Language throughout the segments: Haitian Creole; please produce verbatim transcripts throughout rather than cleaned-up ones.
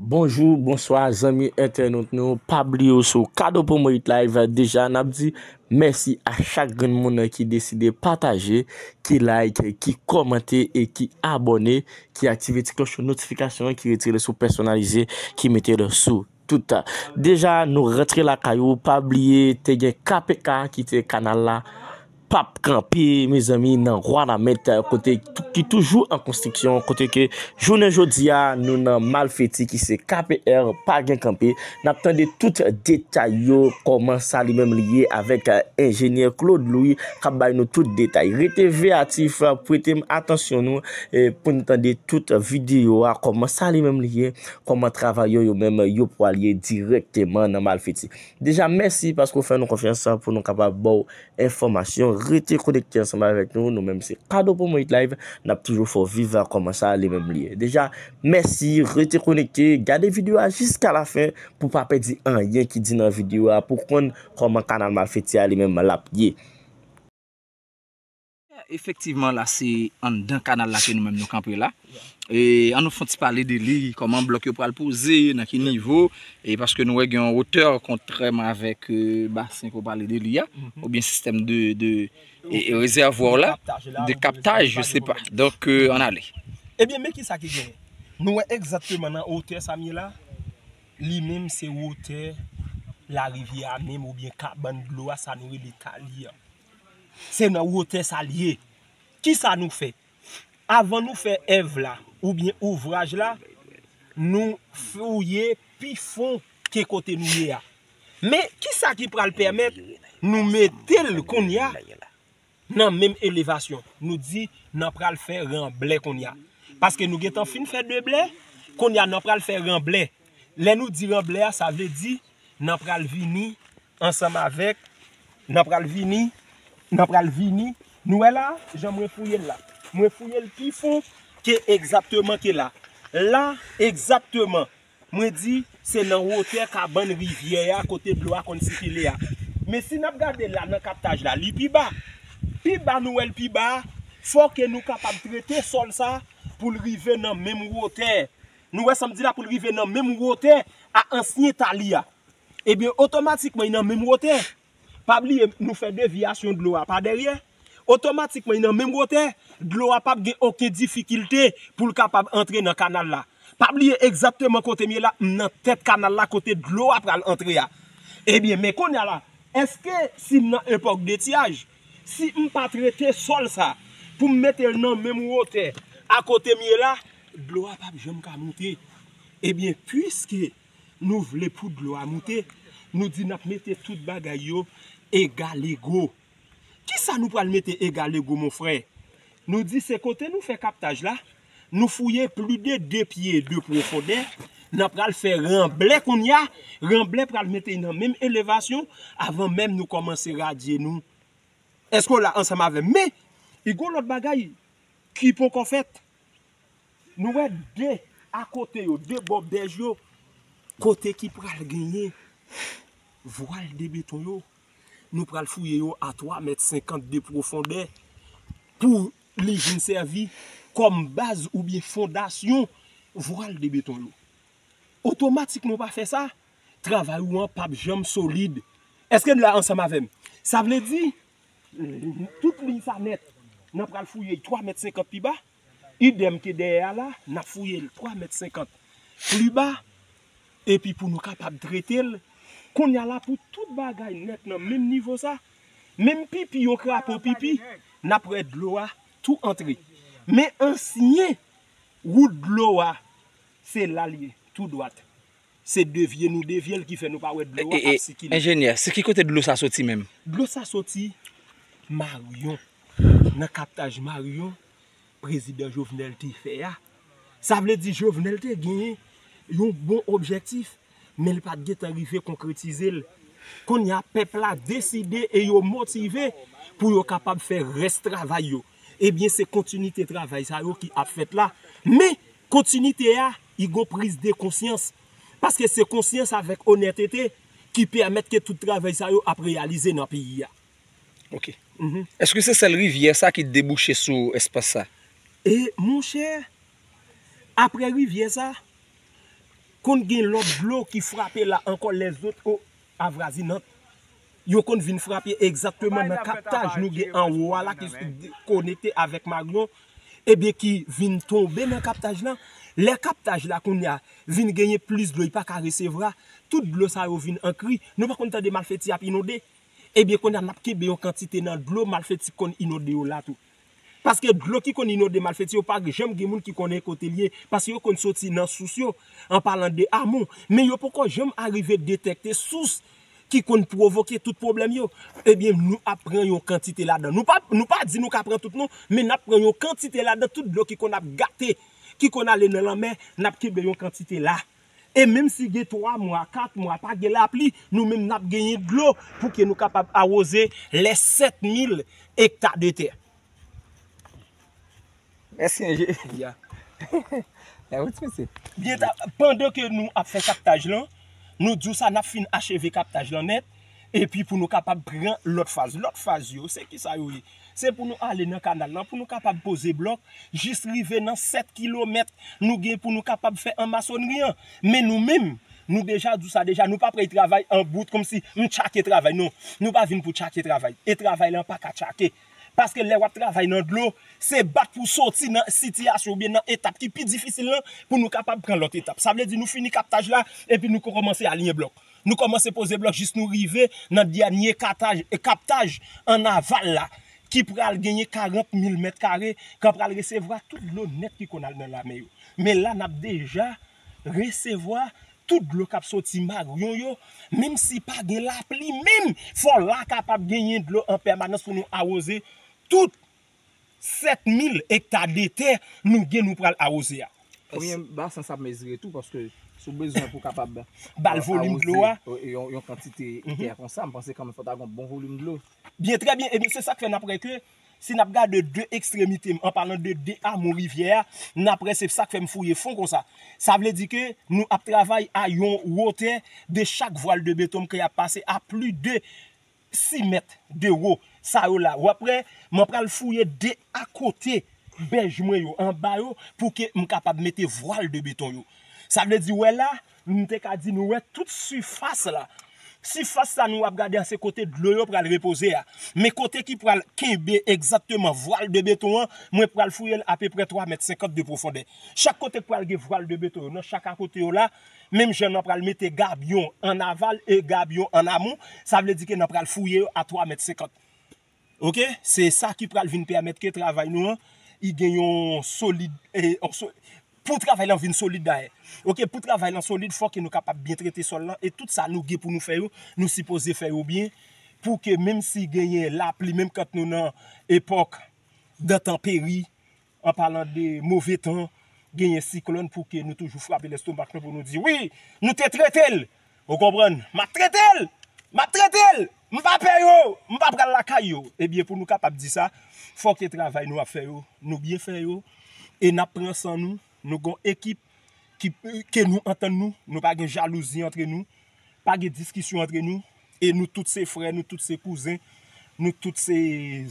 Bonjou, bonswa, zanmi entènot nou. Pa bliye w sou Kado Promo Hit Live. Deja, n ap di mèsi a chak grenn moun ki deside pataje, ki like, ki kòmante e ki abòne, ki aktive ti klòch notifikasyon an, ki retire l sou pèsonalize, ki mete l sou tout. Deja, nou rantre lakay ou, pa bliye, te gen K P K ki te kanal la p ap kanpe, mezanmi, nan Wanament, kote ki toujou an konstriksyon, kote ke jounen jodi a, nou nan Malfeti ki se K P R, pa gen kanpe. N ap tande tout detay yo, kòman sa li menm li ye avèk, eh, enjenyè Claude Louis k ap bay nou tout detay. Rete veyatif, prete m atansyon nou, eh, pou n tande tout videyo a, kòman sa li menm li ye, kòman travay yo, yo menm, yo pwal ye dirèkteman nan Malfeti. Deja, mèsi paske w fè nou konfyans pou nou kapab ba w enfòmasyon. Rete konekte ansanm avèk nou. Nou menm se Kado Promo Hit Live. N ap toujou fè w viv kòman sa li menm li ye. Deja, mèsi. Rete konekte. Gade videyo a jiska lafen pou w pa pèdi anyen ki di nan videyo a, pou w konn kòman kanal Malfeti a li menm l ap ye. Efektivman, la se anndan kanal la ke nou menm nou kanpe la. E ann nou fè yon ti pale de li, kòman blòk yo pral poze, nan ki nivo, e paske nou wè gen yon wotè, kontrèman avèk, eh, basen ke w pale de li a, oubyen sistèm de, de e, e rezèvwa la, de kaptaj, je sais pas. Donk, eh, ann ale. Ebyen, men kisa ki genyen. Nou wè egzakteman nan wotè sa m ye la, li menm se wotè larivyè a menm oubyen kabann dlo a, sa nou rele tali a. Se nan wotè sa l ye. Kisa nou fè? Avan nou fè èv la oubyen ouvraj la, nou fouye pi fon ke kote nou ye a. Men kisa ki pral pèmèt nou mete l kounye a nan menm elevasyon? Nou di n a pral fè ranblè kounye a. Paske nou gentan fin fè de blè, kounye a n a pral fè ranblè. Lè nou di ranblè a, sa vle di n a pral vini ansanm avèk, n a pral vini, n a pral vini. Nou wè la, jan mwen fouye l la. Mwen fouye l pi fon ke egzakteman ke la. La, egzakteman, mwen di se nan wotè kabann rivyè a kote dlo a konn sikile a. Men si n ap gade la nan kaptaj la, li pi ba. Pi ba nou wè l pi ba a, fò ke nou kapab trete sòl sa pou l rive nan menm wotè. Nou wè sa m di la, pou l rive nan menm wotè a ansyen tali a. Ebyen, otomatikman, li nan menm wotè. Pa bliye, nou fè devyasyon dlo a pa dèyè. Otomatikman, li nan menm wotè. Dlo a p ap gen okenn difikilte pou l kapab antre nan kanal la. Pa bliye egzakteman kote m ye la, m nan tèt kanal la kote dlo a pral antre a. Ebyen, men kounye a la, èske si m nan epòk detyaj, si m pa trete sòl sa pou m mete l nan menm wotè a kote m ye la, dlo a p ap janm ka moute. Ebyen, piske nou vle pou dlo a moute, nou di n ap mete tout bagay yo egalego. Kisa nou pral mete egalego, mon frè? Nou di se kote nou fè kaptaj la, nou fouye plis de de pye de pwofondè, n a pral fè ranblè kounye a, ranblè pral mete nan menm elevasyon avan menm nou kòmanse radye nou. Èske w la ansanm avè m? Men, li gon lòt bagay ki poko fèt. Nou wè de akote yo, de bò bèj yo, kote ki pral genyen vwal de beton yo. Nou pral fouye yo a twa mèt senkant de pwofondè pou li vin sèvi kòm baz oubyen fondasyon vwal de beton yo. Otomatik nou pa fè sa, travay ou an p ap janm solid. Èske n la ansanm avè m? Sa vle di, tout liy sa nèt, n a pral fouye l twa mèt senkant pi ba. Idèm ke dèyè a la, n ap fouye l twa mèt senkant pli ba. Epi pou nou kapab trete l, kounye a la pou tout bagay nèt nan menm nivo sa, menm pipi yo krapo pipi, n ap wè dlo a tou antre. Men ansyen wout dlo a, se la l ye, tou dwat. Se devye nou devye l ki fè nou pa wè dlo a ap sikile. Enjenyè, se ki kote dlo sa soti menm? Dlo sa soti Maryon, nan kaptaj Maryon, prezidan Jovenel te fè a. Sa vle di Jovenel te genyen yon bon objektif, men l pa t gentan rive konkretize l. Kounye a, pèp la deside e yo motive pou yo kapab fè rès travay yo. Ebyen, se kontinite travay sa yo ki ap fèt la. Men, kontinite a, li gon priz de konsyans. Paske se konsyans avèk onètete ki pèmèt ke tout travay sa yo ap reyalize nan peyi a. Ok. Èske se sèl rivyè sa ki debouche sou espas sa? E monchè, apre rivyè sa, Konn gen lòt dlo ki frape la ankò, lèzòt o avwazinant. Yo konn vin frape egzakteman nan kaptaj nou gen anwo a la ki konekte avèk Maryon, ebyen ki vin tonbe nan kaptaj lan. Lè kaptaj la kounye a vin genyen plis dlo, li pa ka resevwa, tout dlo sa yo vin an kri. Nou pa konn tande Malfeti ap inonde. Ebyen kounye a n ap kenbe yon kantite nan dlo Malfeti konn inonde yo la tou. Paske dlo ki konn inonde Malfeti yo pa janm gen moun ki konnen kote l ye, paske yo konn soti nan sous yo, an palan de amou. Men yo poko janm arive detèkte sous ki konn pwovoke tout pwoblèm yo. Ebyen, nou ap pran yon kantite ladan. Nou pa, nou pa di nou ka pran tout non, men n ap pran yon kantite ladan tout dlo ki konn ap gate, ki konn ale nan lanmè, n ap kenbe yon kantite la. E menm si gen twa mwa, kat mwa, pa gen lapli, nou menm n ap genyen dlo pou ke nou kapab awoze lè sèt mil ekta de tè. Mèsi enje. Ya. Lè ou ti mesye. Byen ta, pandan ke nou ap fè kaptaj lan, nou di w sa n ap fin acheve kaptaj lan nèt, epi pou nou kapab pran lòt faz. Lòt faz yo, se kisa yo ye? Se pou nou ale nan kanal lan, pou nou kapab poze blòk, jis rive nan sèt kilomèt nou gen pou nou kapab fè an masonri an. Men nou menm, nou deja di w sa deja, nou pa prè travay an bout, kòmsi m tchake travay, non. Nou pa vin pou tchake travay. E travay lan pa ka tchake. Paske lè w ap travay nan dlo, se bat pou soti nan sitiyasyon oubyen nan etap ki pi difisil lan pou nou kapab pran lòt etap. Sa vle di nou fini kaptaj la epi nou kòmanse aliyen blòk. Nou kòmanse poze blòk jis nou rive nan dènye kataj, kaptaj an aval la ki pral genyen karant mil mèt kare, k ap pral resevwa tout dlo nèt ki konn al nan lanmè yo. Men la n ap deja resevwa tout dlo k ap soti Maryon yo, menm si pa gen lapli menm, fò la kapab genyen dlo an pèmanans pou nou awoze tout sèt mil ekta de tè nou gen nou pral awoze a. Konbyen basen sa ap mezire tou, paske si w bezwen pou w kapab ba l volim dlo a, yon, yon kantite tè konsa, m panse kanmenm fò ta gen yon bon volim dlo. Byen, trè byen. Ebyen, se sa k fè n ap wè ke si n ap gade de ekstremite m, an palan de de amou rivyè a, n ap wè se sa k fè m fouye fon konsa. Sa vle di ke nou ap travay a yon wotè de chak vwal de beton ke y ap pase a plis de sis mèt de wo. Sa yo la, w ap wè, mwen pral fouye de akote bèj mwen yo, anba yo, pou ke m kapab mete vwal de beton yo. Sa vle di, wè la, m te ka di nou wè tout sifas la. Sifas sa nou ap gade a, se kote dlo yo pral repoze a. Men kote ki pral kenbe egzakteman vwal de beton an, mwen pral fouye l apeprè twa mèt senkant de pwofondè. Chak kote k pral gen vwal de beton yo, nan chak akote yo la, menm jan n ap pral mete gabyon an aval e gabyon an amou, sa vle di ke n ap pral fouye yo a twa mèt senkant. Oke, se sa ki pral vin pèmèt ke travay nou an, i gen yon solid, e, yon so-, pou travay lan vin solid dayè. Oke, pou travay lan solid, fò ke nou kapab byen trete sòl lan, e tout sa nou gen pou nou fè yo, nou sipoze fè yo byen, pou ke menm si genyen lapli, menm kan nou nan epòk dentemperi, an palan de move tan, genyen siklòn pou ke nou toujou frape lestomak nou pou nou di, wi, nou te trete l! Ou konprann? M ap trete l! M ap trete l! M pa pè yo! M pa pral lakay yo! Ebyen, pou nou kapab di sa, fò ke travay nou ap fè yo, nou byen fè yo, e n ap pran san nou, nou gon ekip ki, ke nou antann nou, nou pa gen jalouzi antre nou, pa gen diskisyon antre nou, e nou tout se frè, nou tout se kouzen, nou tout se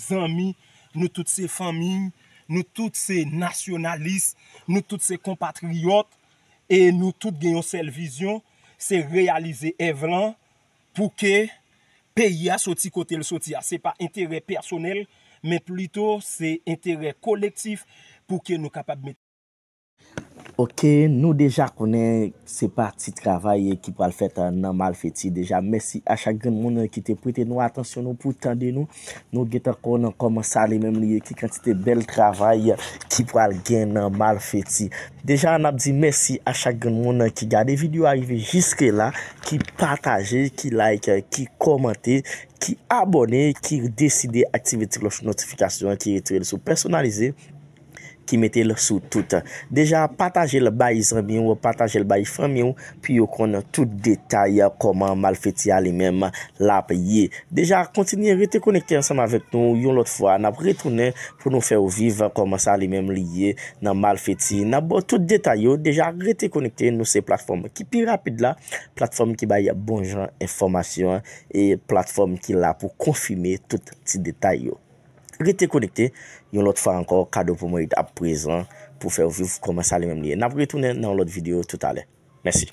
zanmi, nou tout se fanmi, nou tout se nasyonalis, nou tout se konpatriyòt, e nou tout gen yon sèl vizyon, se reyalize èv lan pou ke peyi a soti kote l soti a. Se pa enterè pèsonèl, men plito se enterè kolektif pou ke nou kapab mete Ok, nou deja konnen se pati travay ki pral fèt nan Malfeti. Deja, mèsi a chak grenn moun ki te prete nou atansyon nou pou tande nou. Nou gentan konnen kòman sa li menm li ye, ki kantite bèl travay ki pral gen nan Malfeti. Deja, n ap di mèsi a chak grenn moun ki gade videyo a rive jiske la, ki pataje, ki like, ki kòmante, ki abòne, ki deside aktive ti klòch notifikasyon an, ki retire l sou pèsonalize, ki mete l sou tout. Deja, pataje l bay zanmi w, pataje l bay fanmi w, pou yo konn tout detay kòman Malfeti a li menm l ap ye. Deja, kontinye rete konekte ansanm avèk nou yon lòt fwa. N ap retounen pou nou fè w viv kòman sa li menm li ye nan Malfeti. N ap ba w tout detay yo. Deja, rete konekte, nou se platfòm ki pi rapid la, platfòm ki bay bon jan enfòmasyon e platfòm ki la pou konfime tout ti detay yo. Rete konekte, yon lòt fwa ankò, Kado Promo ap prezan pou fè w viv kòman sa li menm li ye. N ap retounen nan yon lòt videyo toutalè. Mèsi.